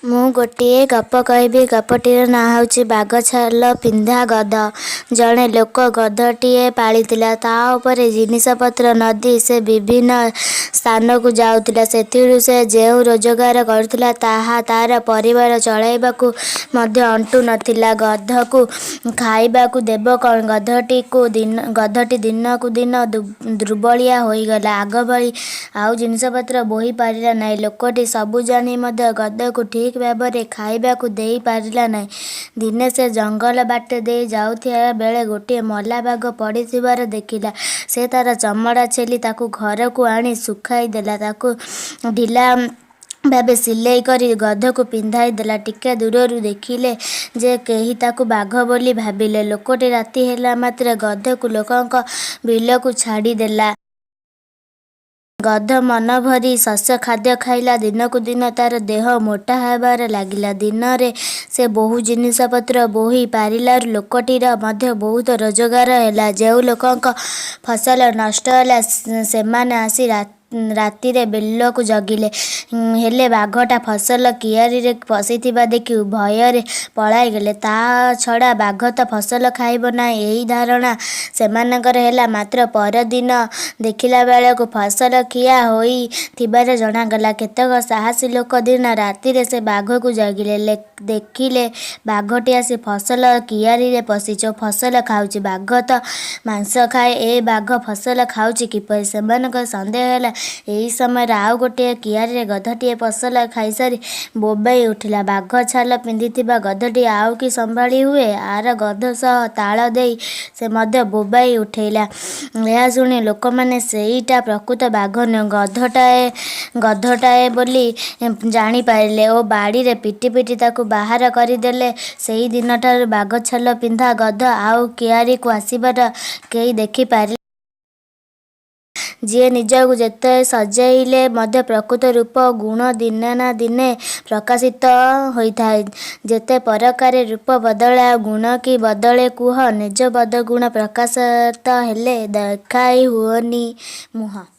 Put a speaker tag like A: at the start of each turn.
A: ମୁଁ ଗୋଟିଏ ଗପ କହିବି। ଗପଟିର ନାଁ ହେଉଛି ବାଘ ଛାଲ ପିନ୍ଧା ଗଧ। ଜଣେ ଲୋକ ଗଧଟିଏ ପାଳିଥିଲା। ତା' ଉପରେ ଜିନିଷପତ୍ର ନଦି ସେ ବିଭିନ୍ନ ସ୍ଥାନକୁ ଯାଉଥିଲା। ସେଥିରୁ ସେ ଯେଉଁ ରୋଜଗାର କରୁଥିଲା, ତାହା ତା'ର ପରିବାର ଚଳାଇବାକୁ ମଧ୍ୟ ଅଣ୍ଟୁ ନ ଥିଲା। ଗଧକୁ ଖାଇବାକୁ ଦେବ କ'ଣ? ଗଧଟି ଦିନକୁ ଦିନ ଦୁର୍ବଳିଆ ହୋଇଗଲା। ଆଗଭଳି ଆଉ ଜିନିଷପତ୍ର ବୋହି ପାରିଲା ନାହିଁ। ଲୋକଟି ସବୁ ଜାଣି ମଧ୍ୟ ଗଧକୁ ଠିକ୍ ଭାବରେ ଖାଇବାକୁ ଦେଇ ପାରିଲା ନାହିଁ। ଦିନେ ସେ ଜଙ୍ଗଲ ବାଟ ଦେଇ ଯାଉଥିବା ବେଳେ ଗୋଟିଏ ମଲା ବାଘ ପଡ଼ିଥିବାର ଦେଖିଲା। ସେ ତା'ର ଚମଡ଼ା ଛେଲି ତାକୁ ଘରକୁ ଆଣି ଶୁଖାଇ ଦେଲା। ତାକୁ ଢିଲା ଭାବେ ସିଲେଇ କରି ଗଧକୁ ପିନ୍ଧାଇ ଦେଲା। ଟିକେ ଦୂରରୁ ଦେଖିଲେ ଯେ କେହି ତାକୁ ବାଘ ବୋଲି ଭାବିଲେ। ଲୋକଟି ରାତି ହେଲା ମାତ୍ରେ ଗଧକୁ ଲୋକଙ୍କ ବିଲକୁ ଛାଡ଼ିଦେଲା। ଗଧ ମନଭରି ଶସ୍ୟ ଖାଦ୍ୟ ଖାଇଲା। ଦିନକୁ ଦିନ ତା'ର ଦେହ ମୋଟା ହେବାରେ ଲାଗିଲା। ଦିନରେ ସେ ବହୁ ଜିନିଷପତ୍ର ବୋହି ପାରିଲାରୁ ଲୋକଟିର ମଧ୍ୟ ବହୁତ ରୋଜଗାର ହେଲା। ଯେଉଁ ଲୋକଙ୍କ ଫସଲ ନଷ୍ଟ ହେଲା, ସେମାନେ ଆସି ରାତିରେ ବିଲକୁ ଜଗିଲେ। ହେଲେ ବାଘଟା ଫସଲ କିଆରିରେ ପଶିଥିବା ଦେଖି ଭୟରେ ପଳାଇଗଲେ। ତା'ଛଡ଼ା ବାଘ ତ ଫସଲ ଖାଇବ ନାହିଁ, ଏହି ଧାରଣା ସେମାନଙ୍କର ହେଲା। ମାତ୍ର ପରଦିନ ଦେଖିଲାବେଳକୁ ଫସଲ ଖିଆ ହୋଇଥିବାର ଜଣାଗଲା। କେତେକ ସାହସୀ ଲୋକ ଦିନ ରାତିରେ ସେ ବାଘକୁ ଜଗିଲେ। ଦେଖିଲେ, ବାଘଟି ଆସି ଫସଲ କିଆରିରେ ପଶିଛି ଓ ଫସଲ ଖାଉଛି। ବାଘ ତ ମାଂସ ଖାଏ, ଏ ବାଘ ଫସଲ ଖାଉଛି କିପରି? ସେମାନଙ୍କର ସନ୍ଦେହ ହେଲା। ଏହି ସମୟରେ ଆଉ ଗୋଟିଏ କିଆରିରେ ଗଧଟିଏ ଫସଲ ଖାଇସାରି ବୋବେଇ ଉଠିଲା। ବାଘ ଛାଲ ପିନ୍ଧିଥିବା ଗଧଟି ଆଉ କି ସମ୍ଭାଳି ହୁଏ! ଆର ଗଧ ସହ ତାଳ ଦେଇ ସେ ମଧ୍ୟ ବୋବାଇ ଉଠିଲା। ଏହା ଶୁଣି ଲୋକମାନେ ସେଇଟା ପ୍ରକୃତ ବାଘ ନୁହେଁ, ଗଧଟାଏ ବୋଲି ଜାଣିପାରିଲେ ଓ ବାଡ଼ିରେ ପିଟି ପିଟି ତାକୁ ବାହାର କରିଦେଲେ। ସେହି ଦିନଠାରୁ ବାଘଛାଲ ପିନ୍ଧା ଗଧ ଆଉ କିଆରିକୁ ଆସିବାର କେହି ଦେଖିପାରିଲେ। ଯିଏ ନିଜକୁ ଯେତେ ସଜେଇଲେ ମଧ୍ୟ ପ୍ରକୃତ ରୂପ ଓ ଗୁଣ ଦିନେ ନା ଦିନେ ପ୍ରକାଶିତ ହୋଇଥାଏ। ଯେତେ ପରକାରେ ରୂପ ବଦଳାଅ, ଗୁଣ କି ବଦଳେ କୁହ? ନିଜ ବଦଗୁଣ ପ୍ରକାଶିତ ହେଲେ, ଦେଖାଇ ହୁଅନି ମୁହଁ।